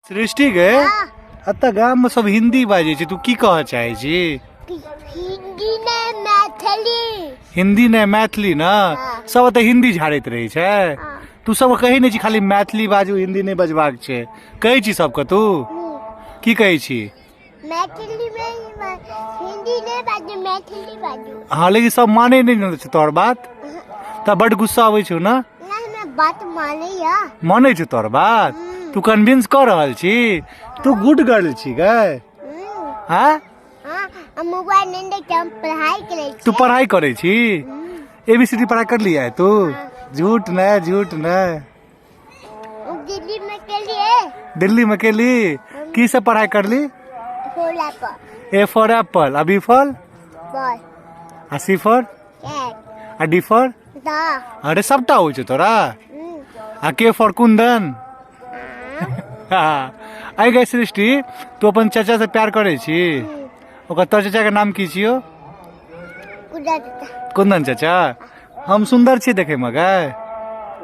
सृष्टि गे, एतऽ गाममे सब हिन्दी बाजै छै, तू की कहऽ चाहै छी? हिंदी नहि, मैथिली। हिंदी नहि, मैथिली ने? हाँ। सब एतऽ हिंदी झाड़ैत रहै छै। हाँ। तू सब कहै नहि छी खाली मैथिली बाजू, हिंदी नहि बजबाक छै? कहै छी सबके तू? की कहै छी? मैथिली में हिंदी नहीं बाजू, मैथिली बाजू। हँ, लेकिन सब मानै नहि ने छै तोहर बात, तऽ बड्ड गुस्सा आबै छौ ने? नहीं, मैं बात माने या। मानै छौ तोहर बात? तू कन्विंस कऽ रहल छी? तू गुड गर्ल छी गै? हाँ। हाँ, हम मोबाइल नहीं देखते, हम पढ़ाई करे। तू पढ़ाई करै छी? एबीसीडी पढ़ाई कर लिया है तू? झूठ नहीं, झूठ नहीं। दिल्ली में के लिए। दिल्ली में के लिए की सब पढ़ाई कर ली? Four apple. A for Apple, आ बी फॉर? बॉल। आ सी फॉर? कैट। आ डी फॉर? डॉग। अरे, सबटा होइ छौ तोरा? आ के फॉर कुंदन। आइ गए सृष्टि, तू अपन चाचा से प्यार करै छी? ओकर तोर चाचा के नाम की छियौ? कुदा देता। कुंदन चाचा। हम सुंदर छी देखै मे गए?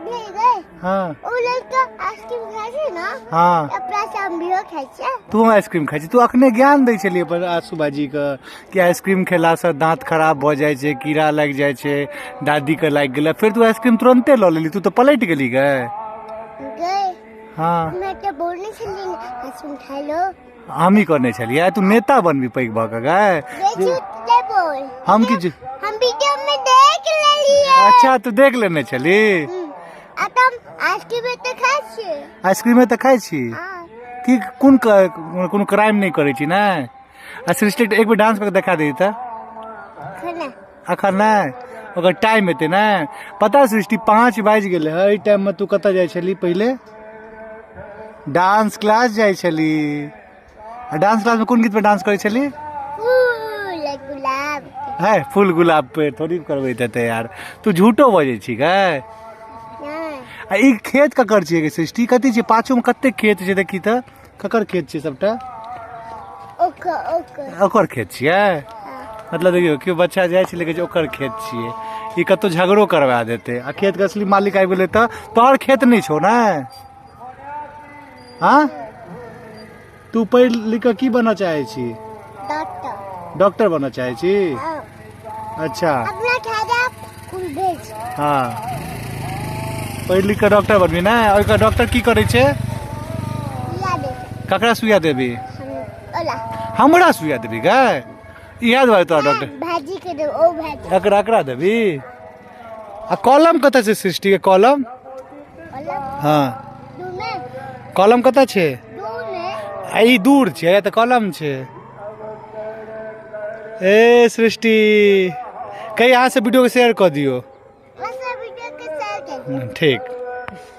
नहीं गए। हाँ। ओ लड़का आइसक्रीम खाइ छै ने? हाँ। अपना से हम भी खाइ छै। तू आइसक्रीम खाइ छी? तू अखने ज्ञान दै छलियै अपन आशु भाजीके कि आइसक्रीम खेलासँ दाँत खराब भऽ जाइ छै, कीड़ा लागि जाइ छै, दादीके लागि गेलै। फेर तू आइसक्रीम तुरन्ते लऽ लेली, तू तऽ पलटि गेली गए। गए। हाँ। मैं तो बोलने छलियै आइसक्रीम खाइ लो। हमही कहने छलियै? तू नेता बनबी पैघ भऽ कऽ गए? गए, झूठ नहीं बोल। हम की हम वीडियो में देख लेलियै। अच्छा, तू देख लेने छली। आ तऽ हम आइसक्रीम तऽ खाइ छियै। आइसक्रीमे तऽ खाइ छी? हाँ। की कोन कोनो क्राइम नहि करै छी ने? आ सृष्टि, एक बेर डांस कऽ के देखा दे तऽ। खाना। अखन नहि, ओकर टाइम हेतै ने। पता सृष्टि, 5 बाजि गेलै है। एहि टाइममे तू कतऽ जाइ छली पहिले? डांस क्लास जाइ छली। आ डांस क्लासमे कोन गीत पर डांस करै छली? फूल गुलाब। है, फूल गुलाब पे थोड़ी करबैत हेतै यार। तू झूठो बजै छी गै। नहि। आ ई खेत ककर छियै गे सृष्टि? कथी छियै? पाछूमे कते खेत छै, देखी तऽ, ककर खेत छियै सबटा? ओकर, ओकर। ओकर खेत छियै? हाँ। मतलब देखियौ, केओ बच्चा जाइ छै, लेकिन ओकर खेत छियै। ई कतौ झगड़ो करवा देतै आ खेतके असली मालिक आबि गेलै तऽ। तोहर खेत नहि छौ ने? हाँ, तू पढ़ि लिख कऽ की बनऽ चाहै छी? डॉक्टर। डॉक्टर बनऽ चाहै छी? हाँ। अच्छा। अपना खाजा कुल भेज। हाँ, पढ़ि लिख कऽ डॉक्टर बनबी ने? ओहिके डॉक्टर की करै छै? या दे। ककरा सुइया देबी? हम ओला। हमरा सुइया देबी गै? इएह दुआरे तोरा डॉक्टर भाजी के दे, ओ भाजी। एकरा, एकरा देबी। आ कलम कतऽ छै सृष्टि के, कलम? ओला। हाँ। दू में। कलम कतऽ छै? दू में। आ ई दूर छै तऽ कलम छै। ए सृष्टि, कही अहाँ से वीडियो के शेयर कऽ दियौ। बस वीडियो के शेयर कर। ठीक।